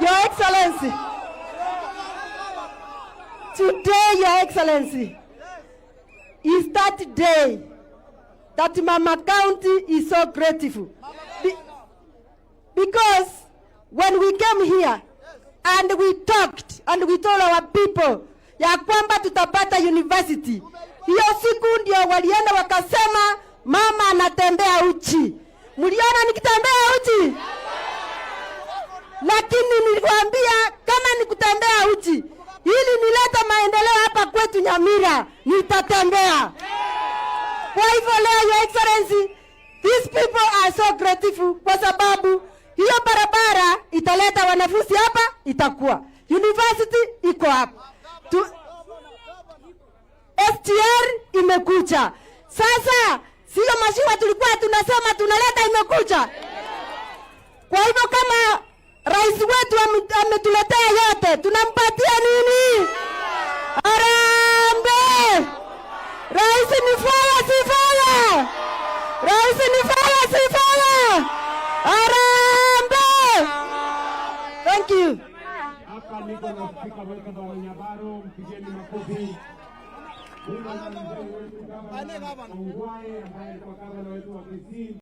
Your Excellency, today, Your Excellency, is that day that Mama County is so grateful. Because when we came here and we talked and we told our people ya kwamba tutapata university, hiyo siku ndio walienda wakasema mama anatembea uchi. Mliona nikitembea uchi? Lakini nilikwambia kama ni kutembea uchi ili nilete maendeleo hapa kwetu Nyamira, nitatembea. Kwa hivyo leo, Your Excellency, these people are so grateful kwa sababu hiyo barabara italeta wanafunzi hapa, itakuwa university iko hapa tu, SGR imekuja sasa, sio mashiwa tulikuwa tunasema tunaleta, imekuja. Kwa hivyo kama rais wetu ametuletea yote, tunampatia nini? Harambee! Rais ni fire, si fire? Rais ni fire, si fire? Harambee! Thank you. Hapa niko na spika wetu Bwana Nyabaro, mpigeni makofi. Niko na mzee wetu Gavana Ongwae ambaye alikuwa gavana wetu wa Kisii.